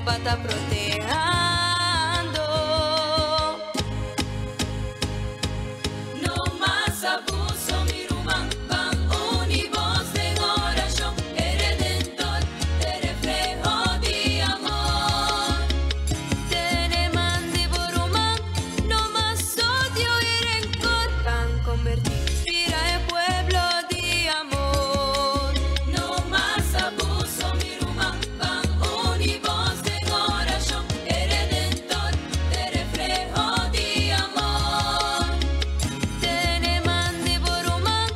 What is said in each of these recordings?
Aruba ta protehando. No mas abuso, mi ruman, ban uni bos den orashon. E Redentor t'e refleho di amor. Tene man di bo ruman, no mas odio i rencor. Ban convertí, bira e pueblo di amor. No mas abuso, mi ruman, ban uni bos den orashon. E Redentor t'e refleho di amor. Tene man di bo ruman,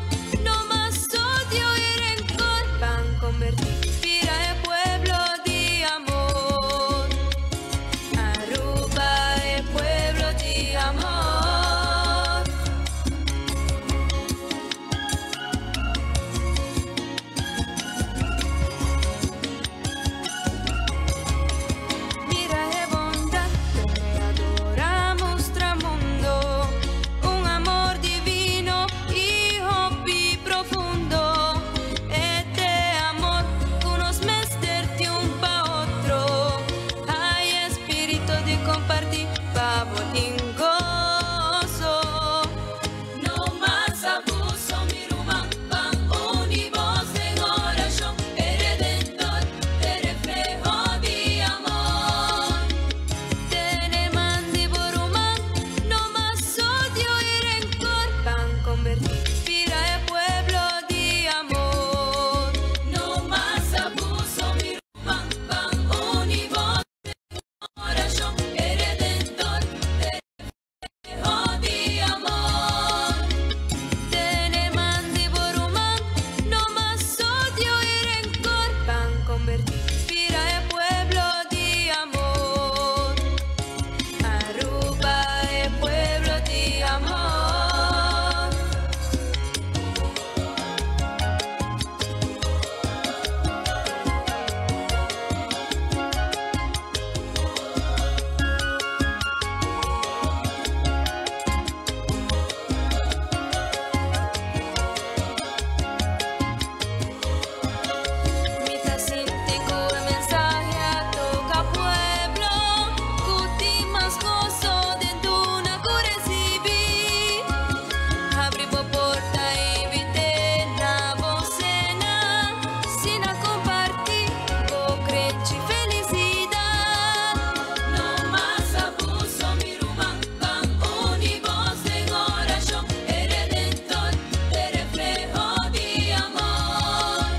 no mas odio i rencor. Ban convertí, bira e pueblo di amor. Aruba e pueblo di amor. Mira e bondad cu e Creador a mustra mundo, un amor divino y hopi profundo. E t'e amor cu nos mester tin un pa otro. Hay espirito di comparti pa bo tin gozo. No mas abuso, mi ruman, ban uni bos den orashon. E Redentor t'e refleho di amor. Tene man di bo ruman, no mas odio y rencor. Ban converti, bira e pueblo di amor. No mas abuso, mi ruman, ban uni bos den orashon. E Redentor t'e refleho di amor. Tene man di bo ruman, no mas odio y rencor. Ban converti, bira e pueblo di amor. Aruba e pueblo di amor. Mi ta sinti cu e mensahe a toca pueblo, cu tin mas gozo den duna cu recibi. Habri bo porta y invit'e na bo cena, sina comparti bo crenchi felicidad. No mas abuso, mi ruman, ban uni bos den orashon. E Redentor t'e refleho di amor.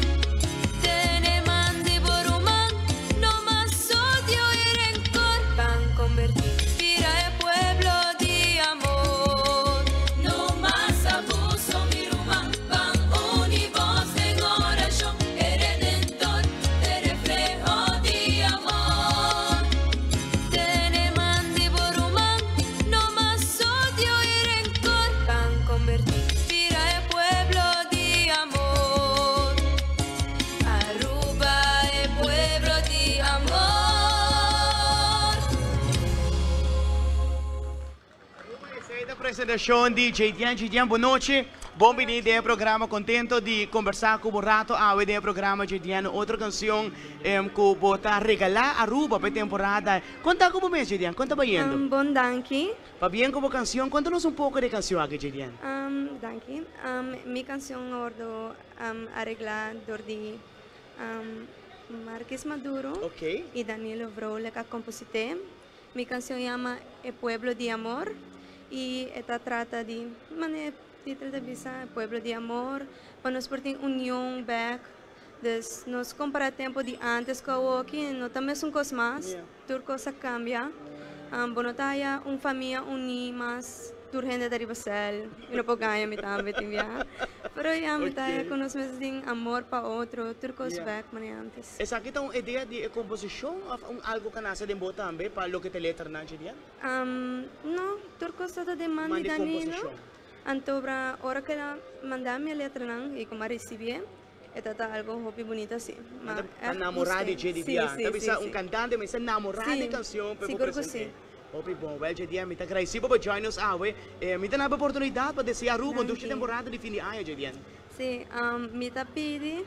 Tene man di bo ruman, no mas odio y rencor. Ban converti, bira e pueblo di amor. No mas abuso, mi ruman, ban uni bos den orashon. E Redentor t'e refleho di amor. Tene man di bo ruman, no mas odio y rencor. Ban converti, bira e pueblo di amor. Aruba e pueblo di amor. Esey ta presentacion di Jadian. Jadian, bon nochi. Bon bini den e programa. Contento di conversa cu bo rato awe den e programa, Jadian. Otro cancion cu bo ta regala Aruba pa e temporada. Conta cu bo mes, Jadian. Con ta bayendo? Bon, danki. Pabien cu bo cancion. Conta nos un poco di e cancion aki, Jadian. Danki. Mi cancion a wordo aregla door di Marquis Maduro y Danilo Vrolijk a composite. Mi cancion yama E Pueblo di Amor y e ta trata di manera e titel ta bisa, E Pueblo di Amor, pa nos por tin union bek. Dus nos compara tempo di antes cu awoki no ta mesun cos mas, tur cos a cambia. Bo no ta haya un famia uni mas, tur hende ta riba cel, mi no por gaña mi tambe tin biaha. Pero ya mi ta haya cu nos mester tin amor pa otro, tur cos bek manera antes. Esaki ta un idea di e komposishon òf un algu ku a nase den bo tambe pa loke ta e letranan dje dia? No, tur kos ta den man di Danilo. Anto bra ora ku el a manda mi e letranan i ku mi a risibié, e ta ta algu hopi bunita si. Ma ta namorá di dje di bia. Ta bisa un kantante mester namorá di kanshon pa e por present'é. Hopi bon. Wèl dje dia mi ta gradisí bo pa join nos awe. Mi ta na bo oportunidat pa deseá Aruba un dushi temporada di fin di aña dje dia. Si, mi ta pidi.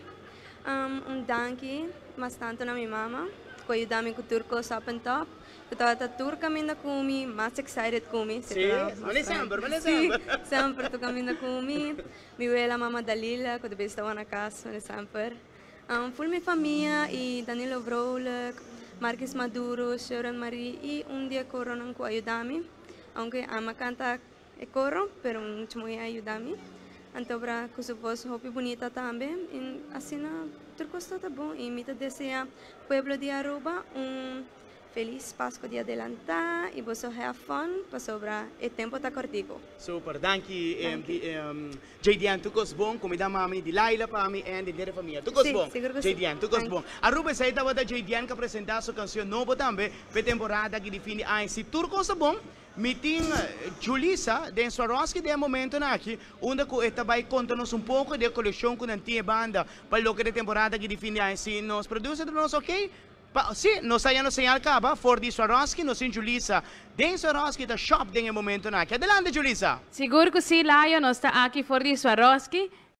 Un danki mas tanto na mi mama. Cu a yuda mi cu tur cos up and top. Cu tabata tur caminda cu mi, mas excited cu mi. Si, mane semper, mane semper. Si, semper tur caminda cu mi. Mi wela mama Dalila, cu ta bes tawa na cas, mane semper. Full mi famia y Danilo Vrolijk, Marquis Maduro, Sharon Marie y un di e coronan cu a yuda mi. Aunke ama canta e coro, pero mucho muy a yuda mi. Anto bra cu su voz hopi bunita tambe. Y asina tur cos ta bon. Y mi ta desea pueblo di Aruba un feliz Pasco di adelanta y boso have fun pasobra e tempo ta cortico. Super, danki JDN, tur cos bon, comida mami di Laila pa mi en di henter e famia, tur cos bon, JDN, tur cos bon. Aruba esey tabata JDN cu a presenta su cancion nobo tambe p'e temporada aki di fin di aña. Si tur cos ta bon, Mi tin Julissa den Swarovski den e momentonan aki, unda cu e ta bay conta nos un poco di e coleccion cu nan tin e banda pa loke ta e temporada aki di fin di aña. Si nos producer ta nos ok, pa, si, nos ta yendo señal caba for di Swarovski, nos tin Julissa den Swarovski ta shop den e momentonan aki. Adelante Julissa! Sigur cu si, Layo, nos ta aki for di Swarovski.